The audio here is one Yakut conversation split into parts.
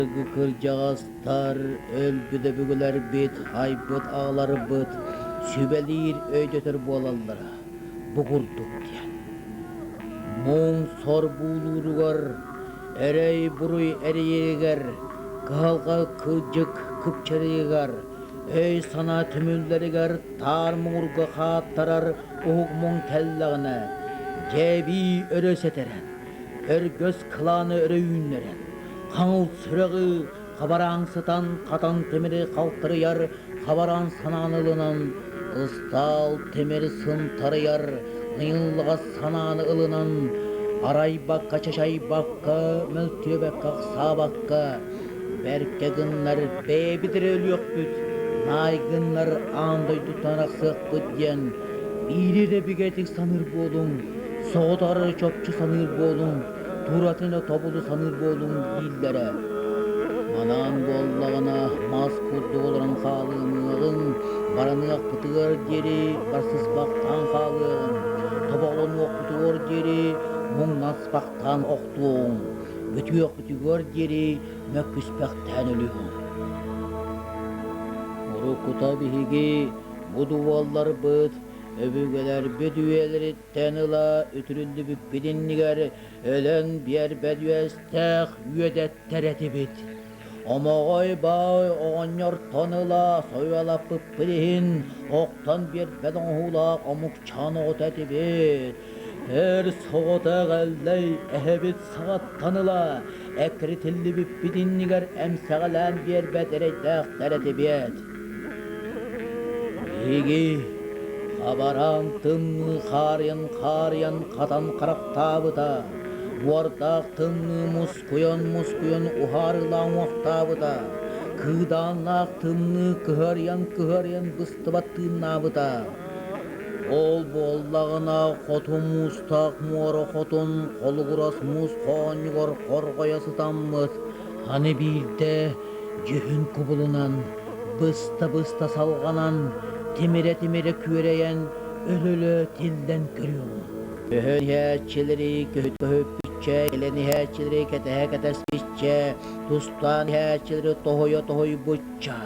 Былыргы кырдьаҕастар, өлбүт өбүгэлэрбит, айбыт аҕаларбыт сүбэлиир, өйдөтөр буолаллара бу курдук диэн. Муҥ-сор буулууругар, эрэй-буруй эрийэригэр, кыһалҕа кырдьык кыпчарыйыгар, өй-санаа түмүллэригэр таар муҥурга хааттарар уһук муҥ кэллэҕинэ, дьэбии өрө сэтэрэн, өргөс кылааны өрө үүннэрэн, хаҥыл сүрэҕи хабараан сытан хатан тимири халтарыйар хабараан санааны ылынан, ыстаал тимири сынтарыйар ыйыллаҕас санааны ылынан, арайбакка чачайбакка, мөлтүөбэккэ ахсаабакка, бэркэ гыннар бэйэбит эрэ өлүөхпүт, наай гыннар аан дойдуттан арахсыахпыт диэн биири эрэ бигэтик саныыр буолуҥ, соҕотор чопчу саныыр буолуҥ, тууратын эрэ тобулу саныыр буолуҥ дииллэрэ. Манаан буоллаҕына мас курдук олорон хаалыамыаҕыҥ, бараныахпытыгар диэри барсыспахтаан хаалыаҕыҥ, тобоҕолонуохпутугар диэри муҥнаспахтаан охтуоҕуҥ, бүтүөхпүтүгэр диэри мөккүспэхтээн өлүөҕүҥ. Уруккута биһиги бу дуолларбыт өбүгэлэрбит үйэлэриттэн ыла үтүрүллүбүппүт иннигэр өлөн биэрбэт үөстээх үөдэттэр этибит. Омоҕой баай оҕонньортон ыла сойуолаппыппыт иһин охтон биэрбэт оҥоһуулаах омукчаан оҕото этибит. Эр соҕото эҕэллэй эһэбит саҕаттан ыла эккирэтиллибиппит иннигэр эмсэҕэлээн биэрбэт эрэйдээхтэр этибиэт. Биһиги хабараан тымныы хаарыйан-хаарыйан хатан харахтаабыта, буордаах тымныы мускуйан-мускуйан уһаарылаан уохтаабыта, кыыдааннаах тымныы кыһарыйан-кыһарыйан быстыбат тыыннаабыта. Ол буоллаҕына хоту муустаах муора хотун холугурас муус хоонньугар хорҕойо сытаммыт, аны биирдэ дьүһүн кубулунан, быста-быста салҕанан, тимирэ-тимирэ күөрэйэн, өлө-өлө тиллэн көрүөҕүҥ. Көһөн иһээччилэри көһүппүччэ, кэлэн иһээччилэри кэтэһэ кэтэспиччэ, тустаан иһээччилэри тоһуйа тоһуйбучча,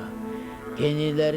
кинилэр.